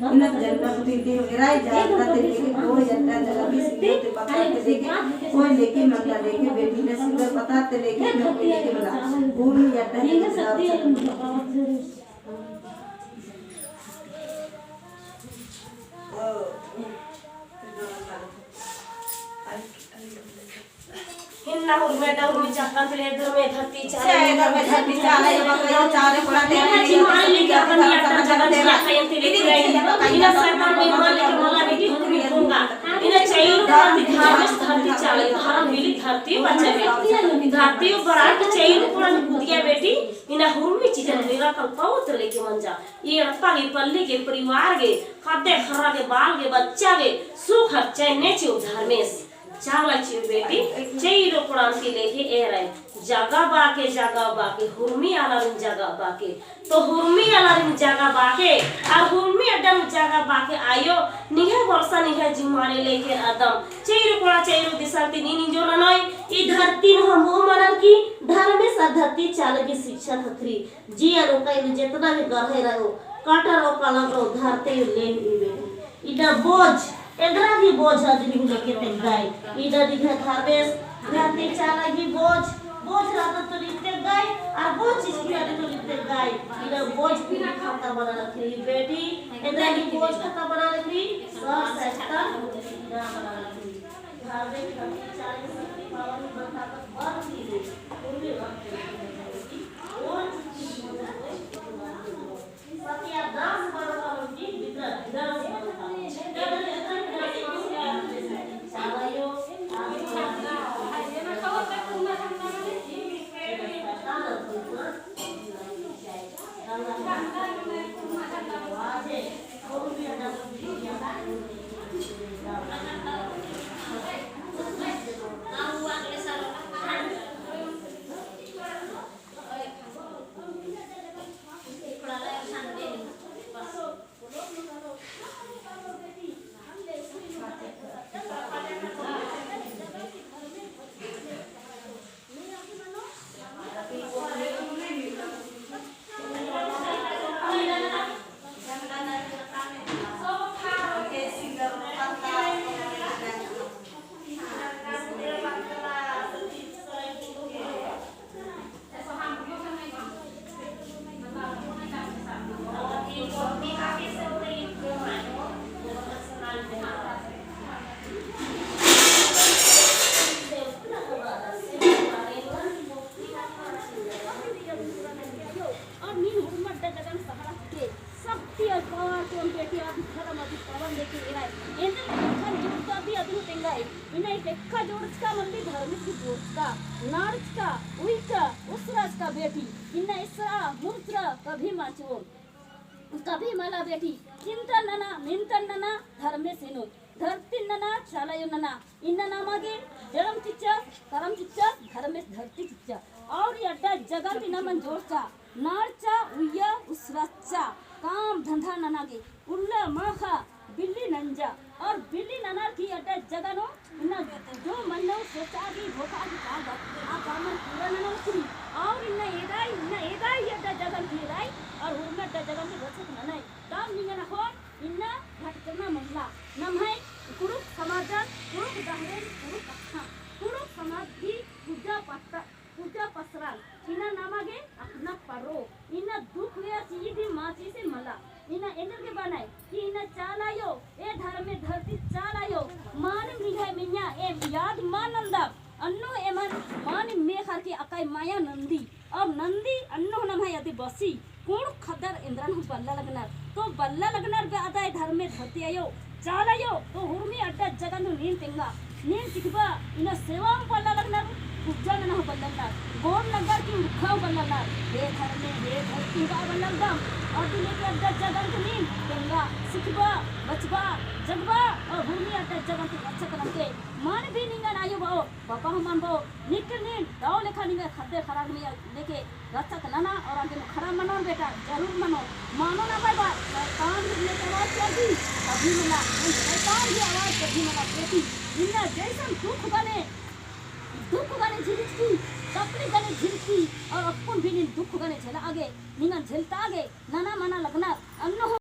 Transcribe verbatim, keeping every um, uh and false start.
इन्ना जन्म तिथि मेरा जागरा ते लेके कोई अड्डा जगह भी सिंदूर ते पता ते लेके कोई लेके मंगा लेके बेटी ने सिंदूर पता ते लेके घर पे लेके मंगा। पूरी अड्डा जगह हिन्ना हुरमे डा हुरमी चक्कन तेले धर्मे धरती चाले, धर्मे धरती चाले, बकरा चाले, कोड़ा तेले, जीवाई लेके अपन अड्डा जगह दिया खायन तेले, इन्ना सरकार में मालिक मला बेटी हुरमी होंगा। इन्ना चैल कोड़ा धर्मेस धरती चाले, धर्म मिली धरती बचावे। धरती बड़ा के चैल कोड़ा कुदिया बेटी, इन्ना हुरमी चीजन मेरा कल पवित्र लेके मंजा। ई एड़पा गे, पल्ली गे, परिवार गे, ख़द्द ख़र्रा गे, बाल गे, बच्चा गे सुख अर चैन चिओ धर्मेस। चाला चिओ बेटी, चैरो कोड़ान ती लेके एरय। जगा बाके, जगा बाके, हुरमी आलारिन जगा बाके। तो हुरमी आलारिन जगा बाके, अर हुरमी अड्डा नू जगा बाके आयो, निंग्है भरोसा निंग्है जिम्मारे लेके अदम। चैरो कोड़ा चैरो दिसा ती नीन इंजोर ननोय, ई धरती नू हूँ मनन की धर्मेस अर धरती चाला गे शिक्षा ख़क्खरी। जिया नू कई नू जेतना भी गरहय रहो, कटर ओ कलम रहो, धरती ले ई बेटी। इदा बोझ, एन्दरा ही बोझ अदिन हूँ लेके तेंगाई। इदा निंग्है धर्मेस, धरती चाला ही बोझ, बोझ रअदत तो नीन तेंगाई, अरा बोझ चिचकी रअदत तो नीन तेंगाई। इदा बोझ पूरी खत्ता बना रखी बेटी, एन्दरा ही बोझ खत्ता बना रखी, सब सस्ता इदा बना रखी। धर्मेस धरती चाला ही शक्ति पावन बरकत बरती रे, पूरी रखी। और नीन हुरमत अड्डा जगन सहारा के शक्ति और पावर के उन बेटी आदि धर्म आदि पावन लेके एराय। एन्देर लेखा जोड़ता भी अदनु तेंगाई। इन्ना ई लेखा जोड़चका मल्ली धर्मेस की जोड़चका, नाड़चका, उइका, उसराचका बेटी। इन्ना इसरा, मुर्चरा, कभी माचो। कभी मला बेटी, चिंतन नना, मिंतन नना, धर्मेस हिनो। धरती नना, चालायो नना। इन्ना नामा गे जलम चिच्चा, करम चिच्चा, धर्मेस धरती चिच्चा। और ई अड्डा जगन ती नमन जोड़चा, नाड़चा, उइया, उसराचा, काम धंधा नना गे, उल्ला, माखा, बिल्ली नंजा, और बिल्ली ननर की अड्डा जगनो, इन्ना जो मन्नो सोचा की धोखा की काम बा, आ कामन पूरा नना उतरी, और इन्ना एदाई, इन्ना एदाई अड्डा जगन की एदाई, और हुरमत अड्डा जगन की रक्षक ननाई। काम निंगन अख़ोन, इन्ना भटकना मल्ला, नम्है कुँड़ुख़ समाजन, कुँड़ुख़ डहरेन, कुँड़ुख़ कत्था, कुँड़ुख़ समाज भी पूजा पत्ता, पूजा पसराल, इन्ना नामा गे अख़ना परो, इन्ना दुख वे चीज भी माची से मला, इन्ना एन्देर गे बनाई, कि इन्ना चालायो, ए धर्मे धरती चालायो, मानिम निंग्है मइय्याँ, एम याद मा नन्दम, अन्नु एमन मानिम मेख़र की अकाई माया नन्दी, और नन्दी अन्नु नम्है अदी बसी, कुँड़ुख़ ख़द्दर एन्दरन हूँ बल्ला लगनर। तो बल्ला लगनर बे अदाय धर्मे धरती आयो, चालायो, तो हुरमी अड्डा जगन हूँ नीन तेंगा। नीन सिखबा, इन्ना सेवा हूँ बल्ला लगनर, पूजा नना हूँ बल्ला लगनर, गोड़ नगर की उरखा हूँ बल्ला लगनर। हे धर्मे, हे धरती बा बल्ला लगदम। और दिले के अड्डा जगन हूँ नीन तेंगा, सिखबा, बचबा, जगबा, और हुरमी अड्डा जगन हूँ रक्षा करम के। मन भी निंगन आयो बाओ, बाबा हूँ मन बाओ, निकर नीन, दाओ लेखा निंगा ख़द्दे ख़राब में लेके रक्षा नना और आगे में खड़ा मनोन बेटा, जरूर मनो। मानो ना भाई बात, शैतान भी लेके आवाज कर दी, कभी मला, हम शैतान भी आवाज कभी मला बेटी। इन्ना जैसन दुख गने, दुख गने झिलकी, तकलीफ गने झिलकी, और अक्कुन भी नीन दुख गने झेला आगे, निंगन झेलता आगे, नना मना लगनर, अन्नु